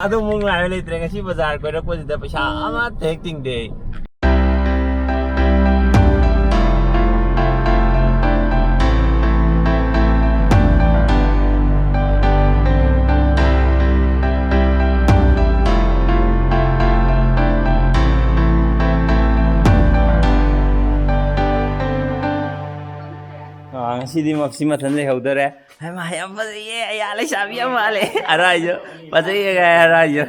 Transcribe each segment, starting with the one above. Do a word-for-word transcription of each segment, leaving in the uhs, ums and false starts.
ꯑꯗꯨꯃꯨꯛ ꯉꯥꯏꯕ ꯂꯩꯇ꯭ꯔꯦ꯫ ꯉꯁꯤ ꯕꯖꯥꯔ ꯀꯣꯏꯔꯛꯄꯁꯤꯗ ꯄꯩꯁꯥ ꯑꯃꯠꯇ ꯍꯦꯛ ꯇꯤꯡꯗꯦ ꯑꯩ꯫ ꯑꯥ, ꯉꯁꯤꯗꯤ ꯃꯞꯁꯤ ꯃꯊꯟ ꯂꯩꯍꯧꯗꯔꯦ꯫ ꯍꯩꯃꯥ, ꯌꯥꯝ ꯐꯖꯩꯌꯦ꯫ ꯑꯌꯥ, ꯂꯩꯁꯥꯕꯤ ꯌꯥꯝ ꯃꯥꯜꯂꯦ꯫ ꯑꯔꯥꯏꯁꯨ ꯐꯖꯩꯌꯦ ꯀꯥꯏ, ꯑꯔꯥꯏꯁꯨ꯫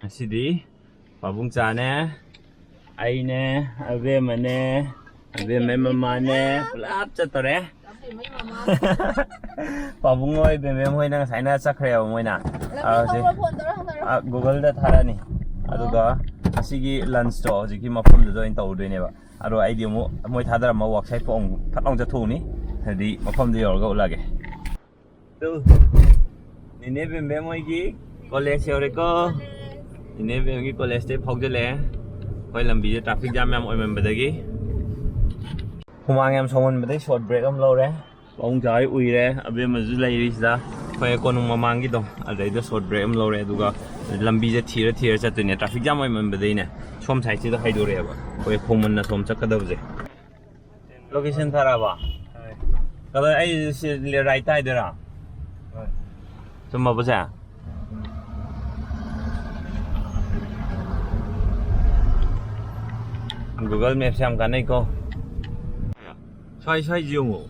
ꯉꯁꯤꯗꯤ ꯄꯥꯕꯨꯡꯆꯥꯅꯦ, ꯑꯩꯅꯦ, ꯑꯕꯦꯝꯃꯅꯦ, ꯑꯕꯦꯝꯃꯩ ꯃꯃꯥꯅꯦ, ꯄꯨꯂꯞ ꯆꯠꯇꯣꯔꯦ꯫ ꯄꯥꯕꯨꯡ ꯍꯣꯏ, ꯕꯦꯝꯕꯦꯝ ꯍꯣꯏꯅ ꯉꯁꯥꯏꯅ ꯆꯠꯈ꯭ꯔꯦꯕ ꯃꯣꯏꯅ꯫ ꯑꯥ, ꯍꯧꯖꯤꯛ, ꯐꯣꯟ ꯇꯧꯔ ꯍꯪꯅꯔꯣ꯫ ꯑꯥ, Google-ꯗ ꯊꯥꯔꯛꯑꯅꯤ꯫ ꯑꯗꯨꯒ ꯑꯁꯤꯒꯤ lunch-ꯇꯣ ꯍꯧꯖꯤꯛꯀꯤ ꯃꯐꯝꯗꯨꯗ ꯑꯣꯏꯅ ꯇꯧꯔꯨꯗꯣꯏꯅꯦꯕ꯫ ꯑꯗꯣ ꯑꯩꯗꯤ ꯑꯃꯨꯛ ꯃꯣꯏ ꯊꯥꯗꯔꯝꯕ work site-ꯇ ꯑꯃꯨꯛ ꯐꯠ ꯂꯥꯎ ꯆꯠꯊꯣꯛꯎꯅꯤ꯫ ꯍꯥꯏꯗꯤ ꯃꯐꯝꯗꯨ ꯌꯧꯔꯒ ꯎꯠꯂꯛꯑꯒꯦ꯫ ꯑꯗꯨ ꯅꯦꯅꯦ ꯕꯦꯝꯕꯦꯝ ꯍꯣꯏꯒꯤ college ꯌꯧꯔꯦꯀꯣ꯫ ꯅꯦꯅꯦ ꯕꯦꯝꯕꯦꯝꯒꯤ college-ꯇꯩ ꯐꯥꯎꯖꯜꯂꯛꯑꯦ꯫ ꯑꯩꯈꯣꯏ ꯂꯝꯕꯤꯁꯦ traffic jam ꯌꯥꯝ ꯑꯣꯏꯃꯟꯕꯗꯒꯤ꯫ ꯍꯨꯃꯥꯡ ꯌꯥꯝ ꯁꯧꯃꯟꯕꯗꯒꯤ short break ꯑꯃ ꯂꯧꯔꯦ꯫ ꯄꯥꯕꯨꯡꯆꯥ ꯍꯣꯏ ꯎꯏꯔꯦ, ꯑꯕꯦꯝꯃꯁꯨ ꯂꯩꯔꯤ ꯁꯤꯗ꯫ ꯑꯩꯈꯣꯏ ꯀꯣꯅꯨꯡ ꯃꯃꯥꯡꯒꯤꯗꯣ, ꯑꯗꯩꯗ short break ꯑꯃ ꯂꯧꯔꯦ꯫ ꯑꯗꯨꯒ ꯂꯝꯕꯤꯁꯦ ꯊꯤꯔ ꯊꯤꯔ ꯆꯠꯇꯣꯏꯅꯦ, traffic jam ꯑꯣꯏꯃꯟꯕꯗꯩꯅꯦ꯫ ꯁꯣꯝ side-ꯁꯤꯗ ꯍꯥꯏꯗꯣꯔꯛꯑꯦꯕ, ꯑꯩꯈꯣꯏ ꯈꯣꯡꯃꯟꯅ ꯁꯣꯝ ꯆꯠꯀꯗꯕꯁꯦ꯫ Location ꯊꯥꯔꯛꯑꯕ? ꯍꯣꯏ꯫ ꯀꯗꯥꯏ, ꯑꯩ ꯁꯤ right-ꯇ ꯍꯥꯏꯗꯣꯏꯔꯥ? ꯍꯣꯏ꯫ ꯆꯨꯝꯃꯕꯣ ꯁꯦ? Google Maps ꯌꯥꯝ ꯀꯥꯟꯅꯩꯀꯣ꯫ ꯁ꯭ꯋꯥꯏ, ꯁ꯭ꯋꯥꯏꯁꯤ ꯌꯦꯡꯉꯣ꯫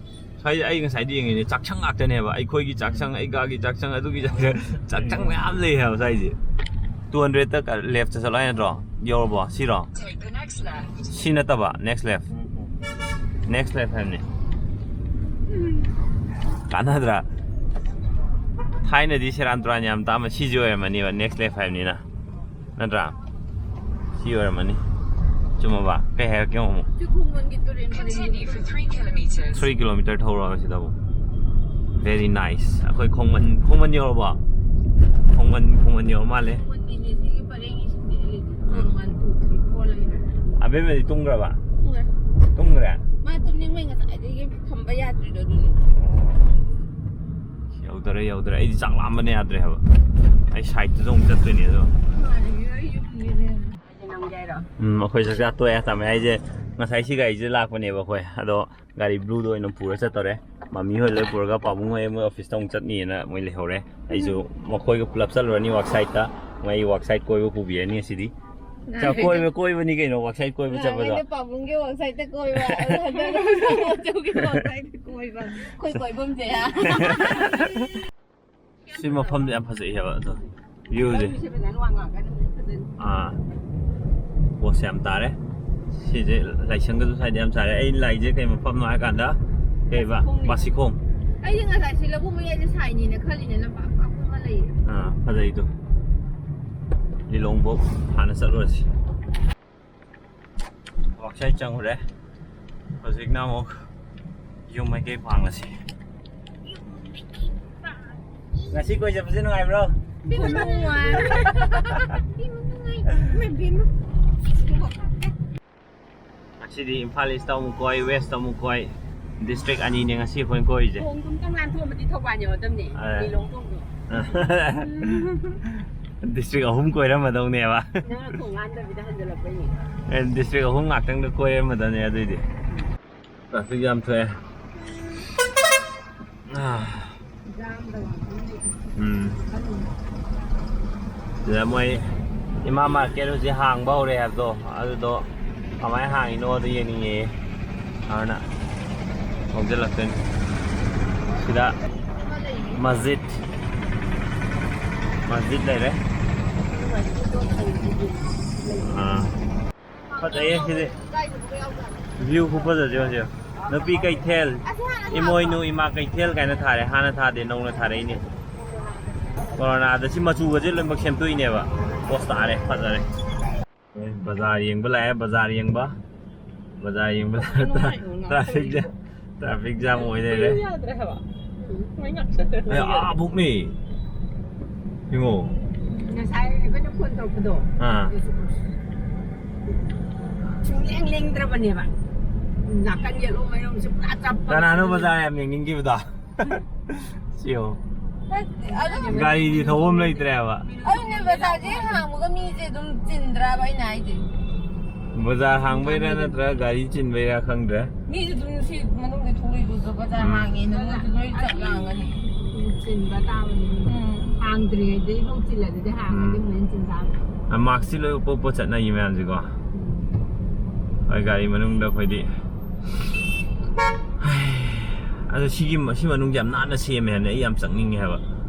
ꯁ꯭ꯋꯥꯏꯁꯦ ꯑꯩ ꯉꯁꯥꯏꯗꯤ ꯌꯦꯡꯉꯤꯅꯦ, ꯆꯥꯛꯁꯪ ꯉꯥꯛꯇꯅꯦꯕ꯫ ꯑꯩꯈꯣꯏꯒꯤ ꯆꯥꯛꯁꯪ, ꯑꯩ ꯀꯥꯒꯤ ꯆꯥꯛꯁꯪ, ꯑꯗꯨꯒꯤ ꯆꯥꯛꯁꯪ, ꯆꯥꯛꯁꯪ ꯃꯌꯥꯝ ꯂꯩ ꯍꯥꯏꯕ ꯁ꯭ꯋꯥꯏꯁꯦ꯫ Two hundred-ꯇ ꯀ-, left-ꯇ ꯆꯠꯂꯣ ꯍꯥꯏ ꯅꯠꯇ꯭ꯔꯣ? ꯌꯧꯔꯕꯣ? ꯁꯤꯔꯣ? Take the next left. ꯁꯤ ꯅꯠꯇꯕ, next left꯫ Next left ꯍꯥꯏꯕꯅꯤ꯫ ꯀꯥꯟꯅꯗ꯭ꯔꯥ? ꯊꯥꯏꯅꯗꯤ ꯁꯦꯔꯥꯟ ꯇꯨꯔꯥꯟ ꯌꯥꯝ ꯇꯥꯝꯃ ꯁꯤꯁꯦ ꯑꯣꯏꯔꯝꯃꯅꯤꯕ, next left ꯍꯥꯏꯕꯅꯤꯅ꯫ ꯅꯠꯇ꯭ꯔꯥ? ꯁꯤ ꯑꯣꯏꯔꯝꯃꯅꯤ꯫ ꯆꯨꯝꯃꯕ? ꯀꯩ ꯍꯥꯏꯔꯛꯀꯦ ꯑꯃꯨꯛ? ꯁꯤ ꯈꯣꯡꯃꯟꯒꯤ ꯇꯨꯔꯦꯜ ꯄꯔꯦꯡꯗꯨꯗ꯫ Continue for three kilometers. Three kilometer ꯊꯧꯔꯛꯑꯒ ꯁꯤꯗ ꯑꯃꯨꯛ꯫ Very nice. ꯑꯩꯈꯣꯏ ꯈꯣꯡꯃꯟ, ꯈꯣꯡꯃꯟ ꯌꯧꯔꯕꯣ? ꯈꯣꯡꯃꯟ, ꯈꯣꯡꯃꯟ ꯌꯧꯔ ꯃꯥꯜꯂꯦ꯫ ꯈꯣꯡꯃꯟꯒꯤꯅꯦ ꯁꯤꯒꯤ ꯄꯔꯦꯡꯒꯤꯁꯤꯡꯁꯦ ꯑꯦꯜ ꯏ ꯗꯤ꯫ ꯎꯝ꯫ One, two, three, four ꯂꯩꯔꯦ꯫ ꯑꯕꯦꯝꯃꯗꯤ ꯇꯨꯝꯈ꯭ꯔꯕ? ꯇꯨꯝꯈ꯭ꯔꯦ꯫ ꯇꯨꯝꯈ꯭ꯔꯦ? ꯃꯥ ꯇꯨꯝꯅꯤꯡꯕꯩ ꯉꯁꯥꯏꯗꯒꯤ ꯊꯝꯕ ꯌꯥꯗ꯭ꯔꯤꯗꯣ ꯑꯗꯨꯅꯤ꯫ ꯌꯧꯗꯣꯔꯦ, ꯌꯧꯗꯣꯔꯦ꯫ ꯑꯩꯗꯤ ꯆꯥꯛ ꯂꯥꯝꯕꯅ ꯌꯥꯗ꯭ꯔꯦ ꯍꯥꯏꯕ꯫ ꯑꯩ ꯁꯥꯏꯠꯇꯨꯗ ꯑꯃꯨꯛ ꯆꯠꯇꯣꯏꯅꯦ ꯑꯗꯣ꯫ ꯎꯝ, ꯑꯩꯈꯣꯏ ꯆꯥꯛ ꯆꯥ ꯇꯣꯛꯑꯦ꯫ ꯇꯥꯃꯣ ꯑꯩꯁꯦ ꯉꯁꯥꯏ ꯁꯤ ꯒꯥꯔꯤꯁꯦ ꯂꯥꯛꯄꯅꯦꯕ ꯑꯩꯈꯣꯏ꯫ ꯑꯗꯣ ꯒꯥꯔꯤ ꯕ꯭ꯂꯨꯗꯣ ꯑꯣꯏꯅ ꯄꯨꯔ ꯆꯠꯇꯧꯔꯦ꯫ ꯃꯃꯤ ꯍꯣꯏ ꯂꯣꯏ ꯄꯨꯔꯒ ꯄꯥꯕꯨꯡ ꯍꯣꯏ ꯃꯣꯏ ꯑꯣꯐꯤꯁꯇ ꯑꯃꯨꯛ ꯆꯠꯅꯤꯅ ꯃꯣꯏ ꯂꯩꯍꯧꯔꯦ꯫ ꯑꯩꯁꯨ ꯃꯈꯣꯏꯒ ꯄꯨꯂꯞ ꯆꯠꯂꯨꯔꯅꯤ ꯋꯥꯛꯁꯥꯏꯠꯇ꯫ ꯃꯣꯏ ꯑꯩ ꯋꯥꯛꯁꯥꯏꯠ ꯀꯣꯏꯕ ꯄꯨꯕꯤꯔꯅꯤ ꯉꯁꯤꯗꯤ꯫ ꯆꯥꯛ ꯀꯣꯏꯕ, ꯀꯣꯏꯕꯅꯤ ꯀꯩꯅꯣ ꯋꯥꯛꯁꯥꯏꯠ ꯀꯣꯏꯕ ꯆꯠꯄꯗꯣ꯫ ꯅꯍꯥꯟꯒꯩꯅ ꯄꯥꯕꯨꯡꯒꯤ ꯋꯥꯛꯁꯥꯏꯠꯇ ꯀꯣꯏꯕ, ꯑꯗꯣ ꯍꯟꯗꯛꯅ ꯃꯆꯧꯒꯤ ꯋꯥꯛꯁꯥꯏꯠꯇ ꯀꯣꯏꯕ꯫ ꯑꯩꯈꯣꯏ ꯀꯣꯏꯐꯝꯁꯦ꯫ ꯁꯤ ꯃꯐꯝꯗꯤ ꯌꯥꯝ ꯐꯖꯩ ꯍꯥꯏꯕ ꯑꯗꯣ꯫ ꯚ꯭ꯌꯨꯁꯦ꯫ ꯑꯥ꯫ ꯄꯣꯁ ꯌꯥꯝ ꯇꯥꯔꯦ꯫ ꯁꯤꯁꯦ ꯂꯥꯏꯁꯪꯒꯁꯨ ꯁ꯭ꯋꯥꯏꯗ ꯌꯥꯝ ꯁꯥꯔꯦ꯫ ꯑꯩ ꯂꯥꯛꯏꯁꯦ ꯀꯩ ꯃꯐꯝꯅꯣ ꯍꯥꯏ ꯀꯥꯟꯗ ꯀꯩꯕ? ꯕꯥꯁꯤꯈꯣꯡꯅꯦ꯫ ꯕꯥꯁꯤꯈꯣꯡ꯫ ꯑꯩꯗꯤ ꯉꯁꯥꯏ ꯁꯤ ꯂꯧꯕꯨꯛ ꯃꯌꯥꯏꯗ ꯁꯥꯏꯅꯦꯅ ꯈꯜꯂꯤꯅꯦ, ꯂꯝꯄꯥꯛ ꯑꯍꯨꯝ ꯑꯃ ꯂꯩꯌꯦ꯫ ꯑꯥ, ꯐꯖꯩꯗꯣ꯫ ꯂꯤꯂꯣꯡꯐꯧ ꯍꯥꯟꯅ ꯆꯠꯂꯨꯔꯁꯤ꯫ ꯋꯥꯛꯁꯥꯏꯠ ꯆꯪꯉꯨꯔꯦ꯫ ꯍꯧꯖꯤꯛꯅ ꯑꯃꯨꯛ ꯌꯨꯝ ꯃꯥꯏꯀꯩ ꯄꯥꯡꯉꯁꯤ꯫ ꯉꯁꯤ ꯀꯣꯏ ꯆꯠꯄꯁꯦ ꯅꯨꯡꯉꯥꯏꯕ꯭ꯔꯣ? ꯉꯁꯤꯗꯤ ꯏꯝꯐꯥꯜ ꯏꯁꯇ ꯑꯃꯨꯛ ꯀꯣꯏ, ꯋꯦꯁꯇ ꯑꯃꯨꯛ ꯀꯣꯏ, ꯗꯤꯁꯇ꯭ꯔꯤꯛ ꯑꯅꯤꯅꯦ ꯉꯁꯤ ꯑꯩꯈꯣꯏꯅ ꯀꯣꯏꯔꯤꯁꯦ꯫ ꯊꯣꯡꯗꯨꯝꯇꯪ ꯂꯥꯟꯊꯣꯛꯑꯝꯃꯗꯤ ꯊꯧꯕꯥꯜ ꯌꯧꯔꯗꯝꯅꯦ, ꯑꯥ꯫ ꯂꯤꯂꯣꯡ ꯊꯣꯡꯗꯣ꯫ ꯗꯤꯁꯇ꯭ꯔꯤꯛ ꯑꯍꯨꯝ ꯀꯣꯏꯔꯝꯃꯗꯧꯅꯦꯕ꯫ ꯅꯪꯅ ꯊꯣꯡ ꯂꯥꯟꯗꯕꯤꯗ ꯍꯟꯖꯜꯂꯛꯄꯩꯅꯦ꯫ ꯑꯦ, ꯗꯤꯁꯇ꯭ꯔꯤꯛ ꯑꯍꯨꯝ ꯉꯥꯛꯇꯪꯗ ꯀꯣꯏꯔꯝꯃꯗꯧꯅꯦ ꯑꯗꯨꯏꯗꯤ꯫ ꯇ꯭ꯔꯥꯐꯤꯛ ꯌꯥꯝ ꯊꯣꯛꯑꯦ꯫ ꯑꯥ꯫ ꯎꯝ꯫ ꯁꯤꯗ ꯃꯣꯏ ꯏꯃꯥ ꯃꯥꯔꯀꯦꯠ ꯍꯧꯖꯤꯛ ꯍꯥꯡꯕ ꯍꯧꯔꯦ ꯍꯥꯏꯕꯗꯣ, ꯑꯗꯨꯗꯣ ꯀꯃꯥꯏꯅ ꯍꯥꯡꯉꯤꯅꯣꯗꯣ ꯌꯦꯡꯅꯤꯡꯉꯦ꯫ ꯑꯗꯨꯅ ꯍꯧꯖꯤꯜꯂꯛꯇꯣꯏꯅꯤ꯫ ꯁꯤꯗ ꯃꯁꯖꯤꯗ, ꯃꯁꯖꯤꯗ ꯂꯩꯔꯦ꯫ ꯑꯥ꯫ ꯐꯖꯩꯌꯦ ꯁꯤꯗꯤ꯫ ꯚ꯭ꯌꯨ ꯈꯨꯐꯖꯁꯦ ꯍꯧꯖꯤꯛ꯫ ꯅꯨꯄꯤ ꯀꯩꯊꯦꯜ, ꯏꯃꯣꯏꯅꯨ ꯏꯃꯥ ꯀꯩꯊꯦꯜ ꯀꯥꯏꯅ ꯊꯥꯔꯦ꯫ ꯍꯥꯟꯅ ꯊꯥꯗꯦ, ꯅꯧꯅ ꯊꯥꯔꯛꯏꯅꯦ꯫ ꯀꯣꯔꯣꯅꯥꯗ ꯁꯤ ꯃꯆꯨꯒꯁꯦ ꯂꯣꯏꯅꯃꯛ ꯁꯦꯝꯗꯣꯛꯏꯅꯦꯕ꯫ ꯄꯣꯁ ꯇꯥꯔꯦ, ꯐꯖꯔꯦ꯫ ꯕꯖꯥꯔ ꯌꯦꯡꯕ ꯂꯥꯛꯑꯦ, ꯕꯖꯥꯔ ꯌꯦꯡꯕ꯫ ꯕꯖꯥꯔ ꯌꯦꯡꯕ ꯂꯥꯛꯑꯦ꯫ Traffic jam. ꯇ꯭ꯔꯥꯐꯤꯛ ꯖꯥꯝ ꯑꯣꯏ ꯂꯩꯔꯦ꯫ ꯌꯥꯗ꯭ꯔꯦ ꯍꯥꯏꯕ꯫ ꯃꯩ ꯉꯥꯛꯁꯟꯅꯔꯦ꯫ ꯑꯦ, ꯑꯥ, ꯕꯨꯛꯅꯤ꯫ ꯌꯦꯡꯉꯣ꯫ ꯉꯁꯥꯏ ꯑꯩꯈꯣꯏꯅ ꯐꯣꯟ ꯇꯧꯔꯛꯄꯗꯣ꯫ ꯑꯥ꯫ ꯑꯗꯨꯁꯨ ꯁꯨꯡꯂꯦꯡ ꯂꯦꯡꯗ꯭ꯔꯕꯅꯦꯕ꯫ ꯅꯥꯀꯟ ꯌꯦꯠꯂꯣꯝ ꯃꯥꯏꯔꯣꯝꯁꯦ ꯄꯨꯔꯥ ꯆꯞꯄ꯫ ꯀꯅꯥꯅꯣ ꯕꯖꯥꯔ ꯌꯥꯝ ꯌꯦꯡꯅꯤꯡꯈꯤꯕꯗꯣ? ꯁꯤ ꯌꯦꯡꯉꯣ꯫ ꯑꯗꯨꯝ ꯒꯥꯔꯤꯗꯤ ꯊꯧꯐꯝ ꯂꯩꯇ꯭ꯔꯦꯕ꯫ ꯑꯗꯨꯅꯦ, ꯕꯖꯥꯔꯁꯦ ꯍꯦꯛ ꯍꯥꯡꯕꯒ ꯃꯤꯁꯦ ꯑꯗꯨꯝ ꯆꯤꯟꯗ꯭ꯔꯕ ꯑꯩꯅ ꯍꯥꯏꯁꯦ꯫ ꯕꯖꯥꯔ ꯍꯥꯡꯕꯩꯔꯥ ꯅꯠꯇ꯭ꯔꯒ ꯒꯥꯔꯤ ꯆꯤꯟꯕꯩꯔꯥ ꯈꯪꯗ꯭ꯔꯦ꯫ ꯃꯤꯁꯨ ꯑꯗꯨꯝ ꯁꯤ ꯃꯅꯨꯡꯗ ꯊꯣꯛꯂꯛꯏꯗꯨꯁꯨ ꯕꯖꯥꯔ ꯎꯝ꯫ ꯍꯥꯡꯉꯦꯅ ꯃꯣꯏꯁꯨ ꯂꯣꯏ ꯆꯠ ꯂꯥꯡꯒꯅꯤ꯫ ꯆꯤꯟꯕ ꯇꯥꯕꯅꯤ꯫ ꯎꯝ꯫ ꯍꯥꯡꯗ꯭ꯔꯤꯉꯩꯗꯩ ꯐꯥꯎ ꯆꯤꯜꯂꯗꯤ ꯍꯥꯡꯉꯗꯤ ꯎꯝ꯫ ꯃꯣꯏꯅ ꯆꯤꯟ ꯇꯥꯕꯅꯤ꯫ ꯑ, ꯃꯥꯛꯁꯤ ꯂꯣꯏ ꯎꯞꯄ ꯎꯞꯄ ꯆꯠꯅꯩ ꯃꯌꯥꯝꯁꯤꯀꯣ꯫ ꯎꯝ꯫ ꯍꯣꯏ, ꯒꯥꯔꯤ ꯃꯅꯨꯡꯗ ꯑꯩꯈꯣꯏꯗꯤ꯫ ꯑꯗꯣ ꯁꯤꯒꯤ, ꯁꯤ ꯃꯅꯨꯡꯁꯦ ꯌꯥꯝ ꯅꯥꯟꯅ ꯁꯦꯝꯃꯦ ꯍꯥꯏꯕꯅꯦ꯫ ꯑꯩ ꯌꯥꯝ ꯆꯪꯅꯤꯡꯉꯦ ꯍꯥꯏꯕ꯫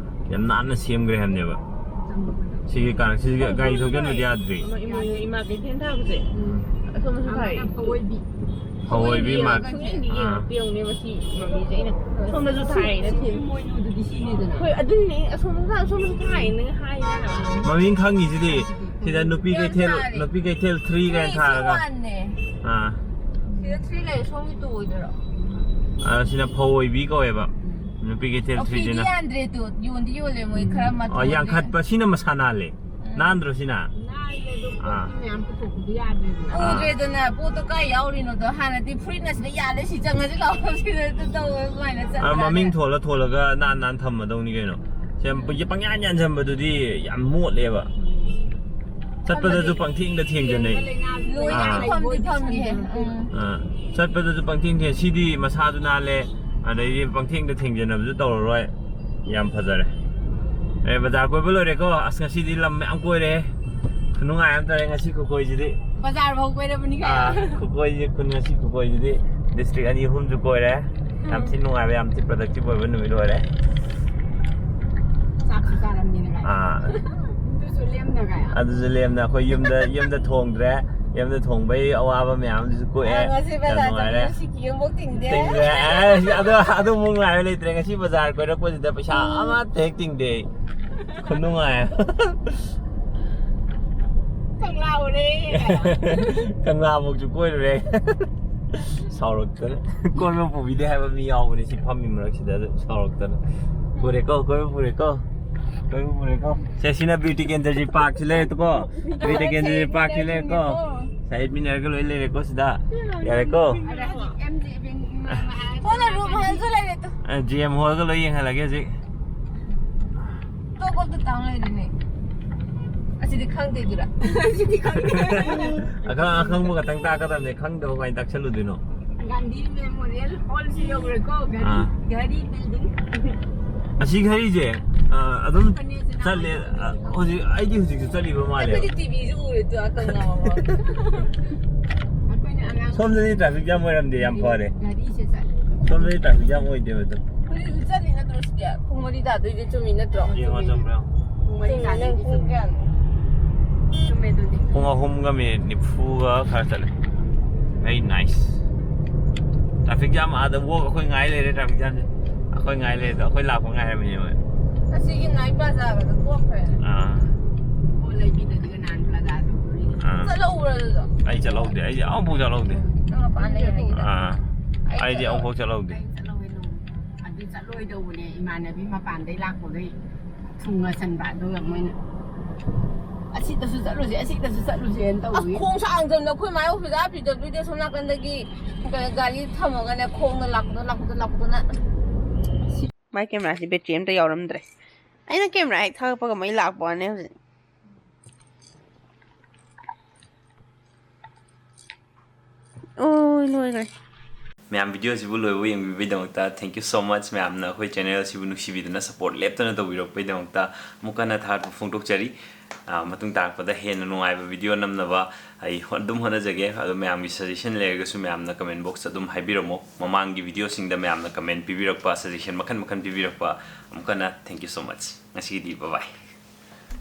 ꯌꯥꯝ ꯅꯥꯟꯅ ꯁꯦꯝꯈ꯭ꯔꯦ ꯍꯥꯏꯕꯅꯦꯕ꯫ ꯁꯤꯒꯤ ꯀꯥꯔ, ꯁꯤꯒꯤ ꯒꯥꯔꯤ ꯊꯧꯖꯤꯟꯕꯗꯤ ꯌꯥꯗ꯭ꯔꯤ꯫ ꯏꯃꯥ, ꯏꯃꯥ, ꯏꯃꯥ ꯀꯩꯊꯦꯜ ꯊꯥꯕꯁꯦ꯫ ꯎꯝ꯫ ꯑꯁꯣꯝꯗꯁꯨ ꯊꯥꯏ꯫ ꯑꯃꯅ ꯐꯧ ꯑꯣꯏꯕꯤ꯫ ꯐꯧ ꯑꯣꯏꯕꯤ ꯃꯥ-, ꯁꯨꯡꯌꯦꯡꯗꯤ ꯑꯥ꯫ ꯌꯦꯡꯉꯛꯇꯦ ꯌꯦꯡꯉꯨꯅꯦ ꯃꯁꯤ ꯃꯃꯤꯁꯦ ꯑꯩꯅ ꯁꯣꯝꯗꯁꯨ ꯊꯥꯏꯅ ꯊꯤꯜ-, ꯏꯃꯣꯏꯅꯨꯗꯨꯗꯤ ꯁꯤꯅꯤꯗꯅ꯫ ꯍꯣꯏ, ꯑꯗꯨꯅꯦ꯫ ꯑꯁꯣꯝꯗꯁꯨ ꯊꯥ-, ꯑꯁꯣꯝꯗꯁꯨ ꯊꯥꯏꯅ ꯍꯥꯏꯅ ꯍꯥꯏꯕ꯫ ꯃꯃꯤꯡ ꯈꯪꯉꯤꯁꯤꯗꯤ ꯁꯤꯗ ꯅꯨꯄꯤ ꯀꯩꯊꯦꯜ, ꯅꯨꯄꯤ ꯀꯩꯊꯦꯜ three ꯀꯥꯏꯅ ꯊꯥꯔꯒ꯫ Three ꯁꯤ one ꯅꯦ꯫ ꯑꯥ꯫ ꯁꯤꯗ three ꯂꯩ, ꯁꯣꯝꯒꯤ two ꯑꯣꯏꯗꯣꯏꯔꯣ? ꯑꯥ, ꯁꯤꯅ ꯐꯧ ꯑꯣꯏꯕꯤ ꯀꯧꯋꯦꯕ꯫ ꯎꯝ꯫ ꯅꯨꯄꯤ ꯀꯩꯊꯦꯜ ꯑꯣ, three ꯁꯤꯅ꯫ ꯐꯤꯗꯤ ꯌꯥꯟꯗ꯭ꯔꯦ ꯇꯨ, ꯌꯣꯟꯗꯤ ꯌꯣꯜꯂꯦ ꯃꯣꯏ ꯈꯔ ꯑꯣ, ꯃꯇꯣꯟꯁꯦ꯫ ꯌꯥꯡꯈꯠꯄ ꯁꯤꯅ ꯃꯁꯥ ꯅꯥꯜꯂꯦ꯫ ꯎꯝ꯫ ꯅꯥꯟꯗ꯭ꯔꯣ ꯁꯤꯅ? ꯅꯥꯜꯂꯦ ꯑꯗꯨ ꯑꯥ꯫ ꯄꯣꯠꯇꯤ ꯃꯌꯥꯝ ꯄꯨꯊꯣꯛꯄꯗꯤ ꯌꯥꯗ꯭ꯔꯦꯗꯅ꯫ ꯑꯥ꯫ ꯎꯗ꯭ꯔꯦꯗꯅ, ꯄꯣꯠꯇꯣ ꯀꯥꯏ ꯌꯥꯎꯔꯤꯅꯣꯗꯣ꯫ ꯍꯥꯟꯅꯗꯤ ꯐꯨꯔꯤꯠꯅ ꯁꯤꯗ ꯌꯥꯜꯂꯦ, ꯁꯤ ꯆꯪꯉꯁꯤ ꯂꯥꯛꯑꯣ, ꯁꯤꯗ ꯑꯗꯨ ꯇꯧꯔꯒ ꯑꯗꯨꯃꯥꯏꯅ ꯑꯥ, ꯆꯠꯇ꯭ꯔꯥꯅꯦ? ꯃꯃꯤꯡ ꯊꯣꯜꯂ ꯊꯣꯜꯂꯒ ꯅꯥꯟ ꯅꯥꯟ ꯊꯝꯃꯗꯧꯅꯤ ꯀꯩꯅꯣ꯫ ꯁꯦ, ꯄꯪꯌꯥꯟ ꯌꯥꯟꯁꯤꯟꯕꯗꯨꯗꯤ ꯌꯥꯝ ꯃꯣꯠꯂꯦꯕ꯫ ꯆꯠꯄꯗꯁꯨ ꯄꯪꯊꯦꯡꯗ ꯊꯦꯡꯖꯟꯅꯩ꯫ ꯂꯣꯏꯅ ꯑꯥ꯫ ꯐꯝꯗꯤ ꯐꯝꯃꯤꯍꯦ꯫ ꯎꯝ꯫ ꯑꯥ꯫ ꯆꯠꯄꯗꯁꯨ ꯄꯪꯊꯦꯡ ꯊꯦꯡ-, ꯁꯤꯗꯤ ꯃꯁꯥꯁꯨ ꯅꯥꯜꯂꯦ, ꯑꯗꯩꯗꯤ ꯄꯪꯊꯦꯡꯗ ꯊꯦꯡꯖꯟꯅꯕꯁꯨ ꯇꯧꯔꯔꯣꯏ꯫ ꯌꯥꯝ ꯐꯖꯔꯦ꯫ ꯑꯦ, ꯕꯖꯥꯔ ꯀꯣꯏꯕ ꯂꯣꯏꯔꯦꯀꯣ꯫ ꯑꯁ, ꯉꯁꯤꯗꯤ ꯂꯝ ꯃꯌꯥꯝ ꯀꯣꯏꯔꯦ꯫ ꯈꯨꯅꯨꯡꯉꯥꯏ ꯑꯃ ꯇꯧꯔꯦ ꯉꯁꯤ ꯈꯨꯀꯣꯏꯁꯤꯗꯤ꯫ ꯕꯖꯥꯔ ꯐꯥꯎ ꯀꯣꯏꯔꯕꯅꯤ ꯀꯩꯅꯣ꯫ ꯑꯥ, ꯈꯨꯀꯣꯏꯁꯦ ꯈꯨꯟ ꯉꯁꯤ ꯈꯨꯀꯣꯏꯁꯤꯗꯤ district ꯑꯅꯤ ꯑꯍꯨꯝꯁꯨ ꯀꯣꯏꯔꯦ꯫ ꯌꯥꯝ ꯊꯤ ꯅꯨꯡꯉꯥꯏꯕ, ꯌꯥꯝ ꯊꯤ productive ꯑꯣꯏꯕ ꯅꯨꯃꯤꯠ ꯑꯣꯏꯔꯦ꯫ ꯆꯥꯛꯁꯨ ꯆꯥꯔꯝꯅꯤꯅ ꯀꯥꯏ꯫ ꯑꯥ꯫ ꯑꯗꯨꯁꯨ ꯂꯦꯝꯅ ꯀꯥꯏ꯫ ꯑꯗꯨꯁꯨ ꯂꯦꯝꯅ ꯑꯩꯈꯣꯏ ꯌꯨꯝꯗ, ꯌꯨꯝꯗ ꯊꯣꯡꯗ꯭ꯔꯦ꯫ ꯌꯨꯝꯗ ꯊꯣꯡꯕꯩ ꯑꯋꯥꯕ ꯃꯌꯥꯝꯗꯨꯁꯨ ꯀꯣꯛꯑꯦ꯫ ꯑꯥ, ꯉꯁꯤ ꯌꯥꯝ ꯕꯖꯥꯔ ꯅꯨꯡꯉꯥꯏꯔꯦ꯫ ꯆꯠꯄꯗ ꯁꯤꯀꯤ ꯑꯃꯐꯥꯎ ꯇꯤꯡꯗꯦ꯫ ꯇꯤꯡꯗ꯭ꯔꯦ꯫ ꯑꯦ, ꯑꯗꯨ, ꯑꯗꯨꯃꯨꯛ ꯉꯥꯏꯕ ꯂꯩꯇ꯭ꯔꯦ꯫ ꯉꯁꯤ ꯕꯖꯥꯔ ꯀꯣꯏꯔꯛꯄꯁꯤꯗ ꯄꯩꯁꯥ ꯑꯃꯠꯇ ꯍꯦꯛ ꯇꯤꯡꯗꯦ ꯑꯩ꯫ ꯈꯨꯅꯨꯡꯉꯥꯏ꯫ ꯀꯪꯂꯥ ꯎꯔꯦ꯫ ꯀꯪꯂꯥꯃꯨꯛꯁꯨ ꯀꯣꯏꯔꯨꯔꯦ꯫ ꯁꯥꯎꯔꯛꯇꯅ꯫ ꯀꯣꯏꯕ ꯄꯨꯕꯤꯗꯦ ꯍꯥꯏꯕ ꯃꯤ ꯌꯥꯎꯕꯅꯦ ꯁꯤ ꯐꯝꯃꯤ ꯃꯔꯛꯁꯤꯗ, ꯑꯗꯨ ꯁꯥꯎꯔꯛꯇꯅ꯫ ꯄꯨꯔꯦꯀꯣ, ꯀꯣꯏꯕ ꯄꯨꯔꯦꯀꯣ꯫ ꯀꯣꯏꯕ ꯄꯨꯔꯦꯀꯣ꯫ ꯁꯦ, ꯁꯤꯅ ꯕꯤꯔ ꯇꯤꯀꯦꯟꯗ꯭ꯔꯖꯤꯠ ꯄꯥꯔꯛꯁꯤ ꯂꯩꯔꯦꯀꯣ꯫ ꯕꯤꯔ ꯇꯤꯀꯦꯟꯗ꯭ꯔꯖꯤꯠ ꯄꯥꯔꯛꯁꯤ ꯂꯩꯔꯦꯀꯣ꯫ ꯁꯍꯤꯗ ꯃꯤꯅꯔꯒ ꯂꯣꯏ ꯂꯩꯔꯦꯀꯣ ꯁꯤꯗ꯫ ꯌꯥꯔꯦꯀꯣ꯫ ꯍꯣꯏ, ꯔꯨꯝ ꯍꯥꯟꯁꯨ ꯂꯩꯔꯦ ꯇꯨ꯫ ꯑ, ꯖꯤ ꯑꯦꯝ ꯍꯣꯜꯒ ꯂꯣꯏ ꯌꯦꯡꯍꯜꯂꯒꯦ ꯍꯧꯖꯤꯛ꯫ ꯇꯣꯛ ꯑꯣꯐꯇ ꯇꯥꯡ ꯂꯩꯔꯤꯅꯦ꯫ ꯑꯁꯤꯗꯤ ꯈꯪꯗꯦꯗꯨꯔꯥ? ꯑꯁꯤꯗꯤ ꯈꯪꯗꯦ꯫ ꯑꯈꯪ ꯑꯈꯪꯕ ꯈꯛꯇꯪ ꯇꯥꯛꯀꯗꯕꯅꯦ, ꯈꯪꯗꯕ ꯀꯃꯥꯏꯅ ꯇꯥꯛꯁꯜꯂꯨꯗꯣꯏꯅꯣ? ꯒꯥꯟꯙꯤ ꯃꯦꯃꯣꯔꯤꯌꯦꯜ ꯍꯣꯜꯁꯨ ꯌꯧꯔꯦꯀꯣ, ꯘꯔꯤ, ꯑꯥ꯫ ꯘꯔꯤ ꯕꯤꯜꯗꯤꯡ꯫ ꯑꯁꯤ ꯘꯔꯤꯁꯦ, ꯑ, ꯑꯗꯨꯝ ꯐꯅꯦꯛꯁꯦ ꯆꯠꯂꯦ꯫ ꯅꯍꯥꯟ ꯑ, ꯍꯧꯖꯤꯛ ꯑꯩꯗꯤ ꯍꯧꯖꯤꯛꯁꯨ ꯆꯠꯂꯤꯕ ꯃꯥꯜꯂꯦꯕ꯫ ꯑꯩꯈꯣꯏꯗꯤ ꯇꯤꯚꯤꯁꯨ ꯎꯔꯦ, ꯇꯨ ꯑꯀꯪ ꯑꯉꯥꯎ ꯑꯃ꯫ ꯑꯩꯈꯣꯏꯅ ꯑꯉꯥꯡ ꯁꯣꯝꯗꯗꯤ ꯇ꯭ꯔꯥꯐꯤꯛ ꯖꯥꯝ ꯑꯣꯏꯔꯝꯗꯦ, ꯌꯥꯝ ꯐꯔꯦ꯫ ꯘꯔꯤꯁꯦ ꯆꯠꯂꯦ꯫ ꯁꯣꯝꯗꯗꯤ ꯇ꯭ꯔꯥꯐꯤꯛ ꯖꯥꯝ ꯑꯣꯏꯗꯦꯕ ꯑꯗꯨꯝ꯫ ꯍꯧꯖꯤꯛ ꯍꯧꯖꯤꯛ ꯆꯠꯂꯤ ꯅꯠꯇ꯭ꯔꯣ ꯁꯤꯗꯤ? ꯄꯨꯡ ꯃꯔꯤ ꯇꯥꯗꯣꯏꯁꯦ ꯆꯨꯝꯃꯤ ꯅꯠꯇ꯭ꯔꯣ? ꯌꯦꯡꯉꯣ, ꯆꯨꯝꯃꯤ꯫ ꯆꯨꯝꯕ꯭ꯔꯥ? ꯄꯨꯡ ꯃꯔꯤ ꯆꯨꯝꯃꯤ, ꯇꯥꯗꯣꯏꯁꯦ ꯅꯪ ꯄꯨꯡ ꯆꯨꯝꯃꯤ꯫ ꯀꯌꯥꯅꯣ? ꯆꯨꯝꯃꯦ ꯑꯗꯨꯗꯤ꯫ ꯄꯨꯡ ꯑꯍꯨꯝꯒ ꯃꯤꯅꯤꯠ ꯅꯤꯐꯨꯒ ꯈꯔ ꯆꯠꯂꯦ꯫ Very nice. ꯇ꯭ꯔꯥꯐꯤꯛ ꯖꯥꯝ ꯑꯥꯗ ꯋꯣꯛ ꯑꯩꯈꯣꯏ ꯉꯥꯏ ꯂꯩꯔꯦ, ꯇ꯭ꯔꯥꯐꯤꯛ ꯖꯥꯝꯁꯦ꯫ ꯑꯩꯈꯣꯏ ꯉꯥꯏ ꯂꯩꯔꯦꯗꯣ, ꯑꯩꯈꯣꯏ ꯂꯥꯛꯄ ꯉꯥꯏꯔꯝꯃꯤꯅꯦ ꯃꯣꯏ꯫ ꯑꯁꯤꯒꯤ ꯅꯥꯏꯠ ꯕꯖꯥꯔꯒꯗꯣ ꯇꯣꯛꯈ꯭ꯔꯦ꯫ ꯑꯥ꯫ ꯑꯣ, ꯂꯩꯕꯤꯗꯗꯤ ꯀꯅꯥꯅ ꯕꯖꯥꯔꯗꯣ ꯎꯔꯤꯅꯤ? ꯑꯥ꯫ ꯆꯠꯂꯛꯎꯔꯣ ꯑꯗꯨꯗꯣ? ꯑꯩ ꯆꯠꯍꯧꯗꯦ, ꯑꯩꯗꯤ ꯑꯃꯨꯛꯐꯥꯎ ꯆꯠꯍꯧꯗꯦ꯫ ꯅꯪ ꯃꯄꯥꯟ ꯂꯩꯔꯤꯉꯩꯗ꯫ ꯑꯥ꯫ ꯑꯩ ꯑꯩꯗꯤ ꯆꯠꯂꯣ꯫ ꯑꯃꯨꯛꯐꯥꯎ ꯆꯠꯍꯧꯗꯦ꯫ ꯑꯩ ꯆꯠꯂꯧꯋꯦ ꯅꯣꯡꯃ꯫ ꯑꯗꯨ ꯆꯠꯂꯣꯏꯗꯧꯕꯅꯦ, ꯏꯃꯥꯟꯅꯕꯤ ꯃꯄꯥꯟꯗꯩ ꯂꯥꯛꯄꯗꯩ ꯊꯨꯡꯉꯁꯟꯕ, ꯑꯗꯨꯒ ꯃꯣꯏꯅ "ꯑꯁꯤꯗꯁꯨ ꯆꯠꯂꯨꯁꯦ, ꯑꯁꯤꯗꯁꯨ ꯆꯠꯂꯨꯁꯦꯅ ꯑꯁ, ꯇꯧꯕꯒꯤ꯫ ꯈꯣꯡ ꯁꯥꯡ ꯆꯠꯂ ꯑꯩꯈꯣꯏ ꯃꯥꯏ ꯑꯣꯐꯤꯁ ꯑꯥ ꯄꯤ ꯗꯕ꯭ꯂꯤꯎ ꯗꯤ ꯁꯣꯝ ꯅꯥꯀꯟꯗꯒꯤ ꯒꯥꯔꯤ ꯊꯝꯃꯒꯅꯦ, ꯈꯣꯡꯅ ꯂꯥꯛꯄꯗ, ꯂꯥꯛꯄꯗ, ꯂꯥꯛꯄꯗꯅ꯫ ꯃꯥꯏ ꯀꯦꯃꯦꯔꯥꯁꯤ ꯕꯦꯇ꯭ꯔꯤ ꯑꯝꯇ ꯌꯥꯎꯔꯝꯗ꯭ꯔꯦ꯫ ꯑꯩꯅ ꯀꯦꯃꯦꯔꯥ ꯍꯦꯛ ꯊꯥꯒꯠꯄꯒ ꯃꯩ ꯂꯥꯛꯄ ꯋꯥꯅꯦ ꯍꯧꯖꯤꯛ꯫ ꯑꯣꯏ, ꯂꯣꯏꯈ꯭ꯔꯦ꯫ ꯃꯌꯥꯝ, ꯚꯤꯗꯤꯑꯣꯁꯤꯕꯨ ꯂꯣꯏꯕ ꯌꯦꯡꯕꯤꯕꯩꯗꯃꯛꯇ thank you so much꯫ ꯃꯌꯥꯝꯅ ꯑꯩꯈꯣꯏ ꯆꯦꯅꯦꯜꯁꯤꯕꯨ ꯅꯨꯡꯁꯤꯕꯤꯗꯨꯅ ꯁꯞꯄꯣꯔꯠ ꯂꯦꯞꯇꯅ ꯇꯧꯕꯤꯔꯛꯄꯩꯗꯃꯛꯇ ꯑꯃꯨꯛ ꯍꯟꯅ ꯊꯥꯒꯠꯄ ꯐꯣꯡꯗꯣꯛꯆꯔꯤ꯫ ꯑ, ꯃꯇꯨꯡ ꯇꯥꯔꯛꯄꯗ ꯍꯦꯟꯅ ꯅꯨꯡꯉꯥꯏꯕ ꯚꯤꯗꯤꯑꯣ ꯅꯝꯅꯕ ꯑꯩ ꯍꯣ-, ꯑꯗꯨꯝ ꯍꯣꯠꯅꯖꯒꯦ꯫ ꯑꯗꯣ ꯃꯌꯥꯝꯒꯤ ꯁꯖꯦꯁꯟ ꯂꯩꯔꯒꯁꯨ ꯃꯌꯥꯝꯅ ꯀꯃꯦꯟ ꯕꯣꯛꯁꯇ ꯑꯗꯨꯝ ꯍꯥꯏꯕꯤꯔꯝꯃꯣ꯫ ꯃꯃꯥꯡꯒꯤ ꯚꯤꯗꯤꯑꯣꯁꯤꯡꯗ ꯃꯌꯥꯝꯅ ꯀꯃꯦꯟ ꯄꯤꯕꯤꯔꯛꯄ, ꯁꯖꯦꯁꯟ ꯃꯈꯟ ꯃꯈꯟ ꯄꯤꯕꯤꯔꯛꯄ, ꯑꯃꯨꯛ ꯍꯟꯅ thank you so much꯫ ꯉꯁꯤꯒꯤꯗꯤ bye bye꯫